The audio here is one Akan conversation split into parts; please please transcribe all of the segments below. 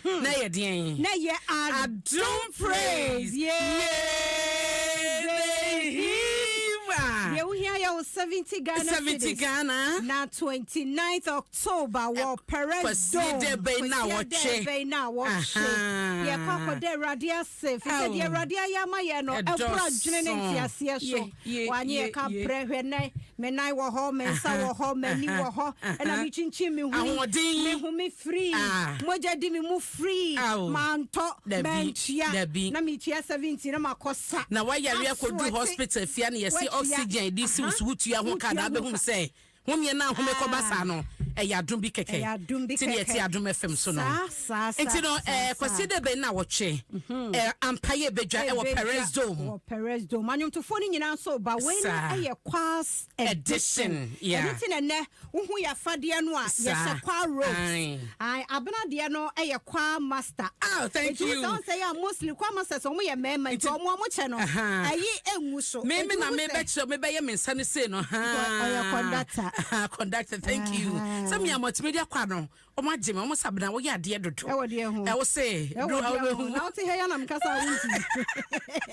Na ɛyɛ deɛn? Na ɛyɛ Adom Praise. Yee! Deɛ wohia yɛ wo 70 Ghana 70 cedis. Ghana. Na 29th October wɔ Perez Kwasi Dome. dɛ bɛn na Kwasi wɔtwe. dɛ bɛn na wɔtwe. Aha. Yɛkɔ akɔda Awurade ase. Fi sɛ deɛ Aw. Awurade ayɛ ama yɛn no, ɛboro adwene ne Ɛdɔɔso. nteaseɛ so. Ye, ye, Wanye ye, yɛ ka ye. brɛ hwɛ nɛ me nan wɔ hɔ, me nsa wɔ hɔ, m'ani wɔ hɔ, ɛna mekyinkyin me ho yi, Ahoɔden. me ho me free, Ah. mogya di me mu free, Aw. mantɔ, Dabi, mantua, dabi. na metua 70 na makɔ sa. Na wayare akɔdu Asoɔte. hospital fia no, yɛse Watua. oxygen de si wo so, wotua ho ka Wotua na ho wobɛhunu ka. sɛ homeɛ no ahome kɔba saa no, ɛyɛ adom bi kɛkɛ. Ɛyɛ adom bi nti ne kɛkɛ. yɛte Adom FM so no. Saa, saa, saa, Nti no saa, saa. Kwasi dɛ bɛn na wɔtwe ampa yɛ bɛdwa ɛwɔ Ɛbɛdwa Perez Dome. Wɔ Perez Dome. Anwomtofoɔ no nyinaa nso ba. Wei no ɛyɛ choirs edition. Edition, yeah. Ɛno nti na nnɛ wohu yɛ afadeɛ no a yɛhyɛ choir robes. Aye, abena deɛ no ɛyɛ choir master. Oh, thank Nti you. wo sɛ yɛ a, mostly choir masters, ɔmo yɛ mmarima, nti ɔmo kyɛ no ɛyi engu so. Me Nti me na wohu me sɛ- bɛkyerɛ, me bɛyɛ me nsa no sei no ha. Ɔyɛ conductor. Conductor, thank you. Sɛ me a multimedia kwa no, ɔmo agye me, ɔmo sabena wɔyɛ adeɛ dodo. Ɛwɔ deɛ ho. Ɛwɔ sɛ Ɛwɔ do deɛ ho. awobɛhu. Na wote ha yi anam kasa a wonti.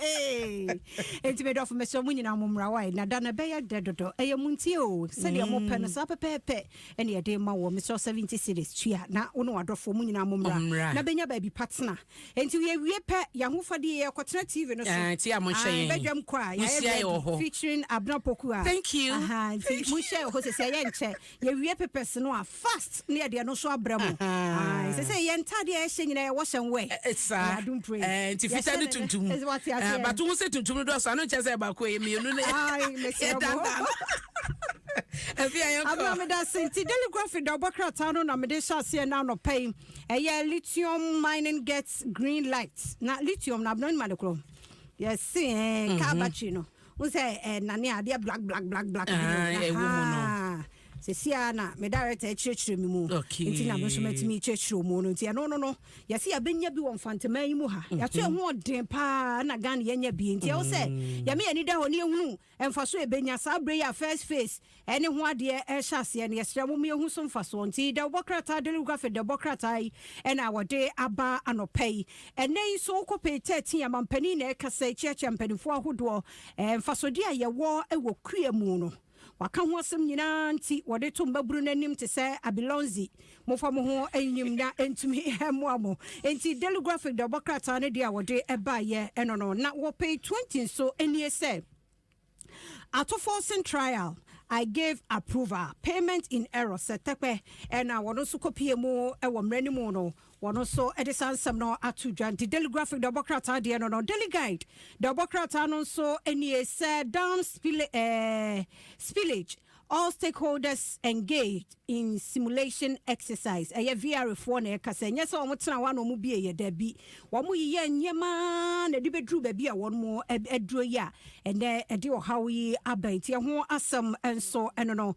Enti medɔfo, mesrɛ mo nyinaa, mo mmra wae, na da no ɛbɛyɛ dɛ dodo. Ɛyɛ mo ntie o, sɛdeɛ mopɛ no saa pɛpɛɛpɛ ɛne yɛde ma wɔ. Mesrɛ, 70 cedis tua na wo ne wadɔfoɔ mo nyinaa mo mmra Ɔmmra. na bɛnya baabi pa tena. Enti yɛwie pɛ, yɛahofadeɛ, yɛkɔtena TV no so. Ah, nti a monhyɛ Ah, yɛn. bɛdwam kɔ a Monhyia yɛayɛ yɛ ready wɔ hɔ. featuring Abena Poku a. Thank you. Aha, nti monhyɛ wɔ hɔ sɛ sɛ ɛyɛ nkyɛ yɛwie papers no a, fast ne yɛde ɛno nso abrɛ mo. Ah, sɛ yɛn ntadeɛ a ɛhyɛ nyinaa yɛwɔ hyɛn wɛ. Saa. Adom Praise. Nti fitaa ne tuntum. Ɛsɛ wate aseɛ. Bato ho sɛ tuntum no dɔɔso ano, nkyɛ sɛ baako yɛ mmienu ne Ai, mesrɛ mo. yɛdandan ɛfi a Abena yɛnkɔ. Meda se. Nti Daily Graphic da ɔbɔ krataa no na mede hyɛ aseɛ no anɔpa yi, ɛyɛ "Lithium mining gets green light". Na lithium na, Abena, nima de korɔ yɛse car battery no wo sɛ nane adeɛ black black black black bi no. Ah, ɛwɔ mu no. Aha. Sɛsi a na me director kyerɛkyerɛ me mu. Nti na me nso matumi kyerɛkyerɛ mu no. Nti ɛno no yɛsɛ yɛbɛnya bi wɔ Mfantema yi mu ha. Yɛato ɛho ɔden paa na Ghana yɛnya bi, nti ɛwo sɛ yɛme yɛni da hɔ ne yɛhunu mfaso yɛbɛnya saa berɛ yi a first phase ɛne ho adeɛ ɛhyɛ aseɛ no. Yɛsrɛ mo, yɛhu so mfasoɔ. Nti da wobɔ krataa, Daily Graphic da wobɔ krataa yi ɛna wɔde aba anɔpa yi. Ɛnɛ yi nso wokɔ page 13, amampanin na ɛkasa kyiakyia mpanimfoɔ ahodoɔ mfasodeɛ a yɛwɔ ɛwɔ kua mu no, waka ho asɛm nyinaa. Nti wɔde to mmaburu no anim te sɛ abilonzi, mofa mo ho anyim na ntumi mmoa mo. Nti Daily Graphic da ɔbɔ krataa no deɛ a wɔde ɛbaeɛ ɛno no. Na wɔ page 20 nso nie sɛ "Ato Forson trial, I gave approval, payment in error". Sɛ Tɛpɛ ɛna wɔno nso kɔpie mu ɛwɔ mmerɛ no mu no, wɔno nso ɛde saa nsɛm no ato dwa. Nti Daily Graphic da ɔbɔ krataa deɛ no. Daily Guide da ɔbɔ krataa no nso nie sɛ "Dam spillage, all stakeholders engaged in simulation exercise". Ɛyɛ VRA foɔ na ɛka sɛ ɛnyɛ sɛ wɔn tena hɔ a na wɔn bie yɛ dabi, wɔn yiyɛ nneɛma na ɛde bɛduru baabi a wɔn aduro yi a ɛnɛ ɛde ɔhaw yi aba. Nti ɛho asɛm nso ɛno no.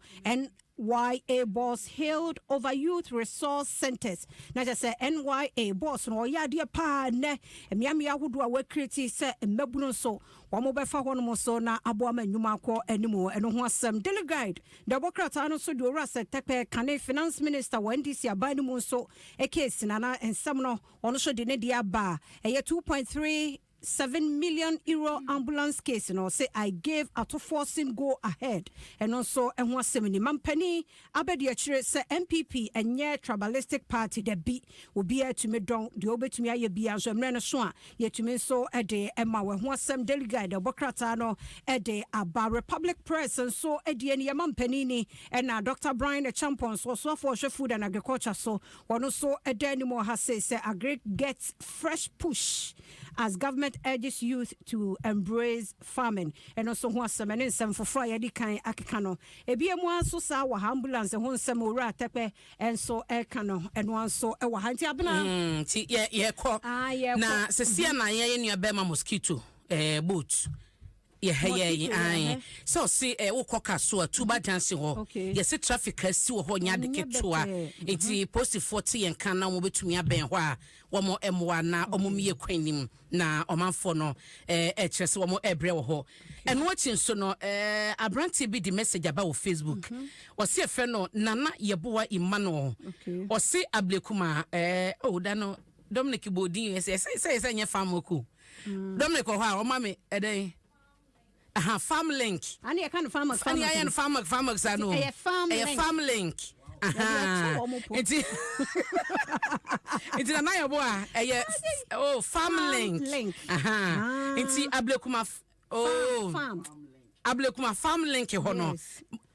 NYA boss hailed over youth resource centers. Na kyerɛ sɛ NYA boss no ɔyɛ adeɛ paa nnɛ mmeammea ahodoɔ a wɔacreate sɛ mmabunu nso wɔn bɛfa hɔnom so na aboa ma nnwuma akɔ anim. Ɛno ho asɛm, Daily Guide da ɔbɔ krataa no nso de Owura Seth Terkper, kane finance minister wɔ NDC aban no mu nso case nana nsɛm no, ɔno nso de ne deɛ aba a ɛyɛ €2.37 million ambulance case no, sɛ "I gave Ato Forson go ahead". Ɛno nso ɛho asɛm ni. Mampani abɛdi akyire sɛ NPP ɛnyɛ tribalistic party da bi, obiara tumi dɔn deɛ wobɛtumi ayɛ bia nso mmerɛ no so a yɛtumi nso de ɛma wɔ. Ɛho asɛm, Daily Guide ɛbɔ krataa no de aba. Republic Press nso deɛ ni yɛma mpanin ni ɛna Dr Bryan Acheampong nso, ɔsoafoɔ ɔhwɛ food and agriculture so, wɔno nso ɛda anim wɔ ha sei sɛ "Agric gets fresh push as government urges youth to embrace farming". Ɛno nso ho asɛm ɛne nsɛm foforɔ a yɛde kan akeka no ebi mu nso saa wɔ ha. Ambulance ho nsɛm Owura Atɛpɛ nso ɛka no, ɛno nso ɛwɔ ha. Nti Abena, Nti yɛkɔ. Ah, yɛkɔ. Na sɛsia na yɛyɛ nua bɛrima mosquito boat yɛhɛ yɛ Mosquito, ae yɛhɛ. sɛ ɔse wokɔ ka so a Tuba Junction hɔ yɛse traffic asi wɔ hɔ nyɛ ade Ɛnyɛ ketewa. bɛtɛɛ. Nti posifoɔ te yɛn ka na wɔbɛtumi abɛn hɔ a wɔn mmoa na wɔn mmie kwan nim na ɔmanfoɔ no ɛkyerɛ sɛ wɔn ɛbrɛ wɔ hɔ. Ɛno akyi nso no, aberanteɛ bi de message aba wɔ Facebook. Ɔse ɛfrɛ no Nana Yɛboa Emmanuel. Ɔse Ablekuma oh da no. Dominic Bodin yɛ sɛ nyɛ Farm Oko. Dominic wɔ hɔ a ɔma me ɛdɛn aha, Farm Link. Ane yɛka no Farm. Farm ayɛ no Farm, Farm sa no. Ɛyɛ Farm Ɛyɛ Link. Farm Link. Yɛde akyɛ wɔn po. Nti na nayɛ bo a ɛyɛ, oh, Farm Farm Link. Link. Aha. Ah. Nti Ablekuma, oh, Farm. Ablekuma Farm Link hɔ no,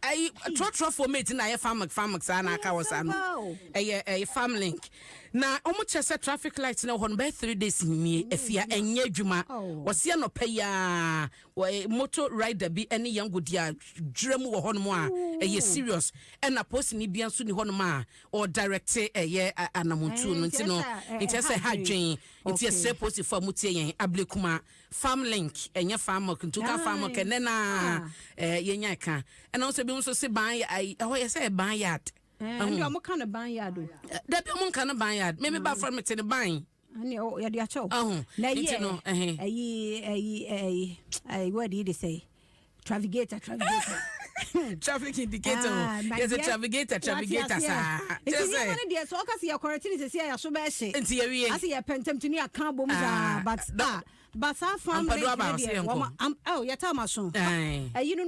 ayi trɔtrɔfoɔ mate na ayɛ Farm, Farm saa na aka wɔ saa no. Ɛyɛ Farm Link na wɔn kyerɛ sɛ traffic light na wɔ hɔ no bɛyɛ 3 days nie efia ɛnyɛ adwuma. Wɔsi anɔpɛ yaa wɔ motor rider bi ɛne yɛn godi a dwira mu wɔ hɔnom a ɛyɛ serious, ɛna polisini bi nso ni hɔnom a ɔdirect ɛyɛ anamontuo no. Nti no nti ɛsɛ ha dwen, nti ɛsɛ polisifoɔ a mutie yɛn, Ablekuma Farm Link, ɛnyɛ Farm Milk, nti woka Farm Milk ɛnɛ na yɛnya ka. Ɛna nso bi nso se ban ɛhɔ yɛ sɛ ban yard. Ɛnde ɔmo ka no ban yard o. Dabi, ɔmo nka no ban yard, meme ba frɛ me te ne ban. Ɛne yɛde akyɛw. Ɔho. Na Nti ɛyɛ no, ɛhɛ. ɛyi ɛyi ɛyi ɛyi word yi de sɛ travigator, travigator. Traffic indicator o. Ah, Yɛsɛ travigator, travigator saa. Nti kyerɛ nneɛma sɛ no deɛ, sɛ ɔka sɛ yɛkɔrɛte ne sɛsi a yɛso bɛhye. Nti yɛwie. Ase yɛpɛ ntɛm tumi aka bom saa, Ah, but ah, but saa Farm Ampadu Link aba, no ɔsɛ deɛ yɛnkɔ. wɔma oh, yɛta ma so. Aye. Ɛyi no.